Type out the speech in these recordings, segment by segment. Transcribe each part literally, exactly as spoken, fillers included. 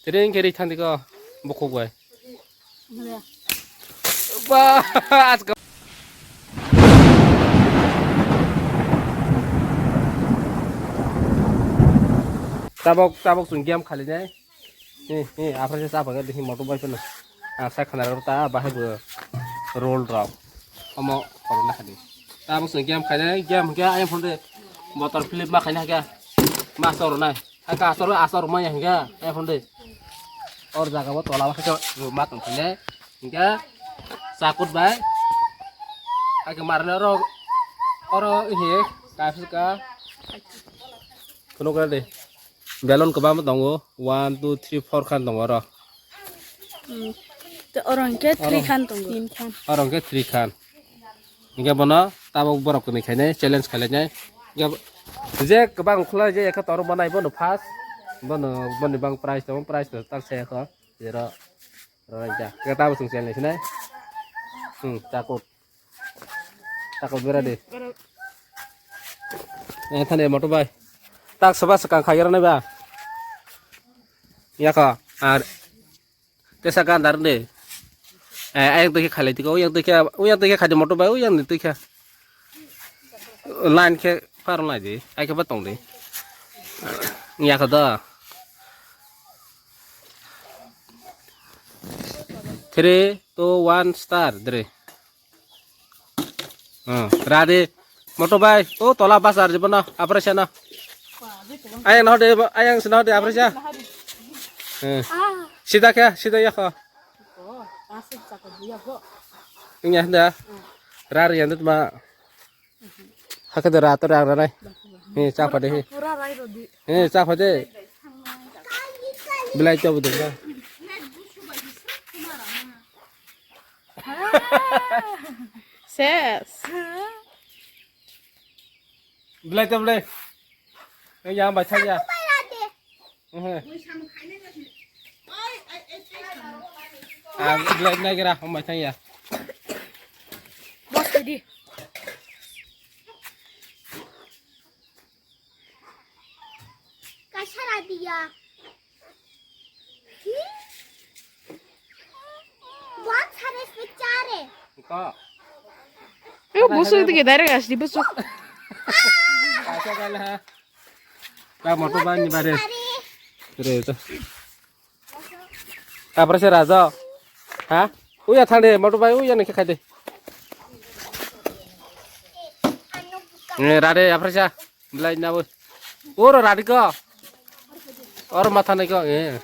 Tering keri thandi ko bukhuk bai. Ba, aska. Tabok, tabok chwng game khali nai. He, he, aphra se chapa ga dikhi motor bai phano. Ah, sa khana ro ta bahai bo roll rok. Omo khoro na khadi. Tabok chwng game khainai, game hwnkhe ayang phone de motor flip ma khaina khe ma choro nai. Hai ka asor, asor maya hingga, eh, phone de. Or jaga bo tola khe ma tong phone. Hingga sakut bai. Hai ke marne oro, oro he, ka phis ka. Kuno ka de. Balloon kwbangma tongo. One, two, three, four khan tongo oro. Hmm. Te oro hingke three khan tongo. Tin khan. Oro hingke three khan. Hingke bono tabok borok kwnwi khainai, challenge khailainai. Hingke bo-, je kwbang khwlai je ekha toro manai bono first. Bono, boni bang prize tongo, prize to tak saya kho. Jero, rora ja. Hingke tabok chwng challenge nai. Hmm, takut. Takut bera de. Eh, thani motor bai. Tak soba swkang khaiyarnai ba. Yakho, ar Tesa gandar de. Eh, ayang twi khe khailai tiko, uyang twi khe, uyang twi khe khaidi motor bai, uyang ni twi khe. Line khe phar lai di, ai khe ba tong di. Ya kha da. Three, two, one, start, dre. Hmm, radi. Motor bai. Oh, tola bus arji bono. Apresya no. Ayang no de, ayang sino de apresya. Hmm. Sida khe, sida ya kho. Inya da. Rar yang ma. Hakhe de rato rang ranai. He, chakpha de he. He, chakpha de. Belai chobo de. Ses. Belai to belai. Yang bai thang ya. Ah, belai nai gira, bai thang ya. Bos tadi. Kasara dia. Buat sana secara. Ko. Eh, busuk itu kita dari asli busuk. Kasih kalah. Tak mau tuh ban ni bare. Terus itu. Apra se raja. Ha? Uya thang de, motor bai uya nang khe khai de. Ne, rade, apra sa. Belai na bo. Oro radi ko. Oro matha nai ko. Eh.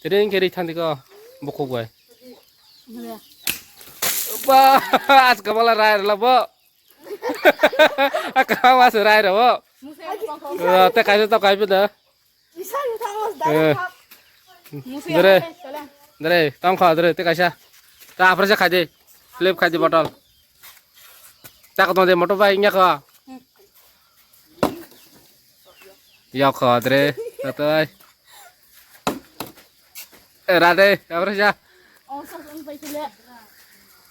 Tering keri thandi ko. Bukhuk bai. Ba, as kabala rai la bo. Aka wa se rai ro. Te kaisa to kai pe da. Dere. Dere, tong kha dere, te kaisa. Ta apre se khai de. Flip khai de bottle. Ta ko de motor bai nya kha. Yok kha dere. Ta tai. Eh, rade, apre sa.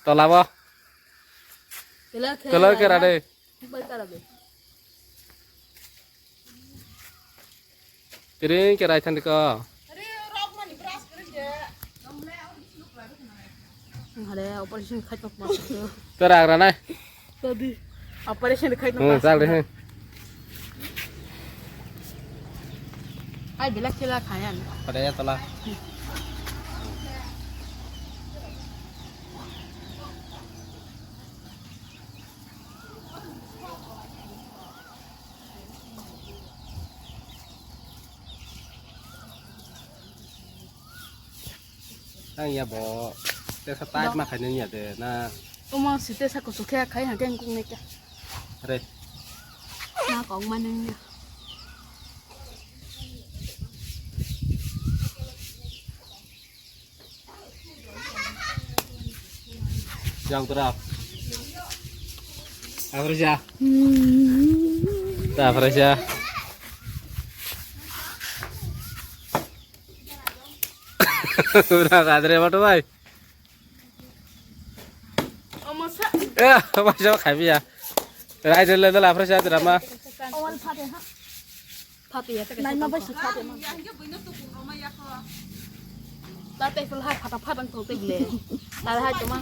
Tola bo. Tola ke rade. Tiring ke rai thandi ko. Hare operation khai tok ma. Tera agra nai. Tadi operation khai tok. Hmm, chal de. Ai belak chela khayan. Pada ya tola. Ang ya bo. Tesa tight ma khaina ya de na. Omo site sa kusu khe khai hangke ang kung neka. Re. Na kong maneng ya. Yang terap. Apa sih? Tak apa sih. Udah kadre apa tuh, Bay? Omo sa, Eh, apa siapa kami ya? Rai dulu dulu apa sih drama? Awal pha de ha. Pha de ya. Nai ma ba si pha de ma. Ta te pha ha pha ta pha dang to te le. Ta ha to ma.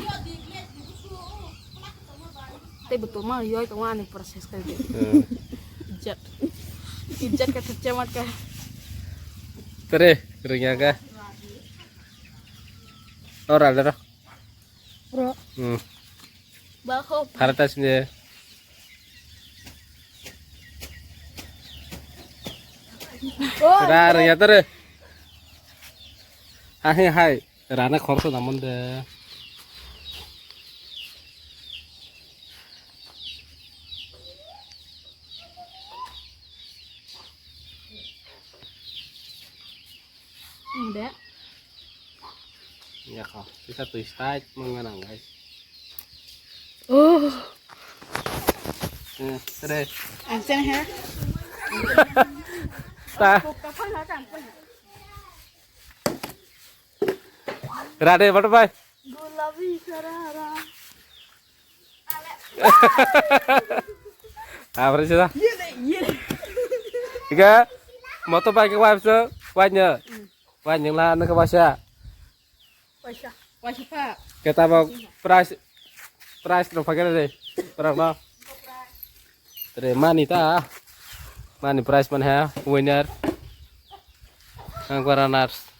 Te bu to ma yo to ma ni process ka de. Ijat. Ijat ka te chamat ka. Tere, ringa ka. Ora dero. Bro. Hmm. Ba ho. Phara ta sini. Oh, ra, ra, ya tare. Hai, hai. Rana khorso namon de. Ang de. Ya kha. Bisa tu start mangana guys. Oh. Eh, tere. Ang sen ha. Ta. Rade, bye bye. Gulabi sarara. Apa sih dah? Iga, motorbike ke wife so, wanya. Wanya lah, nak baca. Waisa. Waisa pa. Kita mau price, price no pakai deh. Orang no. Tere mani ta. Mani price mana ya? Winner. Ang runners.